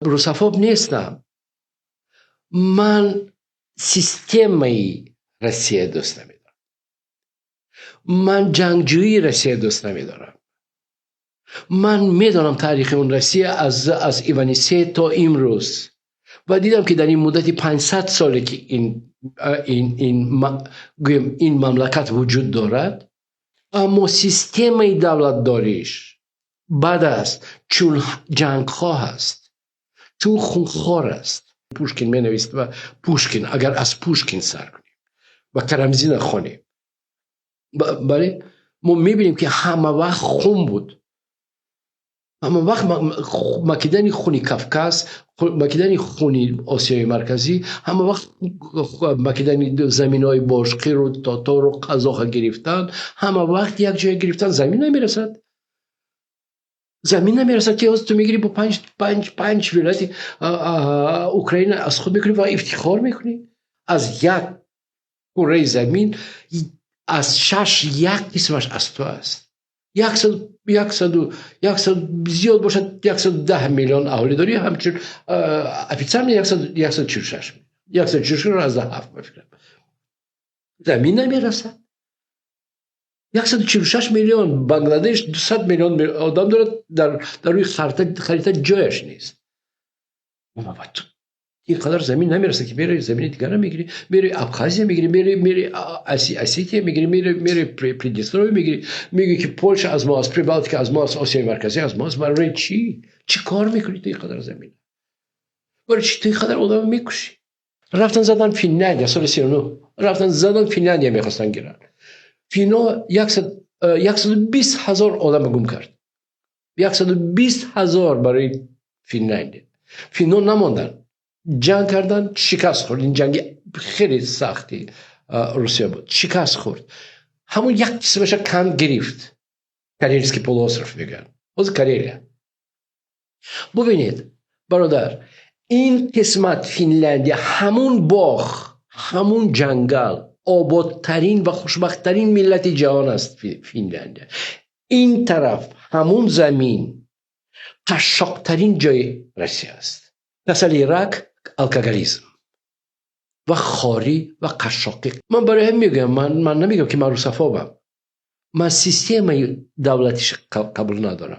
Русофоб нестам. Ман системаи Россия дӯст намедорам. Ман ҷангҷӯии Россия дӯст намедорам. Ман медонам таърихи он Россия аз Ивани Се то имрӯз ва дидам, ки дар ин муддати 500 соле, ки ин гӯем, ин мамлакат вуҷуд дорад, аммо системаи давлатдориш бад аст, чун ҷангхоҳ аст, чун хунхор аст. Пушкин менавист ва Пушкин, агар аз Пушкин сар кунем ва Карамзина хонем, бале, мо мебинем, ки ҳама вақт хун буд, ҳама вақт макидани хуни Кавказ, макидани хуни Осиёи Марказӣ, ҳама вақт макидани заминҳои бошқиру тотору қазоха гирифтан, ҳама вақт як ҷое гирифтан. Замин намерасад, замин намерасад, ки ҳозир ту мегирӣ, бо панҷ вилояти Украина аз худ мекунӣ ва ифтихор мекунӣ. Аз як кураи замин аз шаш як қисмаш аз ту аст. 100 зиёд бошад, 110 миллион аҳолӣ дорӣ, ҳамчун официально 146, 146,7, ба фикрам. Замин намерасад. 146 миллион. Бангладеш 200 миллион одам дорад, дар рӯи харита ҷояш нест. Ин қадар замин намерасад, ки мераи замини дигара мегирӣ, мераи Абхазия мегирӣ, мераи Осетия мегирӣ, мераи Приднестровье мегирӣ, мегӯӣ, ки Польша аз мо аст, Прибалтика аз мо аст, Осиёи Марказӣ аз мо аст. Барои чӣ? Чӣ кор мекунӣ ту ин қадар замин? Барои чӣ ту ин қадар одам мекушӣ? Рафтан задан Финляндия соли 39, рафтан задан Финляндия, мехостан гиранд. Фино 120 000 одама гум кард, 120 000 барои Финляндия. Фино намонданд, ҷанг кардан, шикаст хӯрд. Ин ҷанги хеле сахти Русия буд, шикаст хӯрд. Ҳамон як қисмаша канд, гирифт, Карельский полуостров мегӯянд ҳозир, Карелия. Бубинед, бародар, ин қисмат Финляндия, ҳамун боғ, ҳамун ҷангал, ободтарин ва хушбахттарин миллати ҷаҳон аст Финляндия. Ин тараф ҳамун замин қашшоқтарин ҷои Россия аст. Касали рак, алкоголизм ва хорӣ ва қашшоқӣ. Ман барои ҳамин мегӯям, ман намегӯям, ки ман русофобам, ман системаи давлатиш қабул надорам.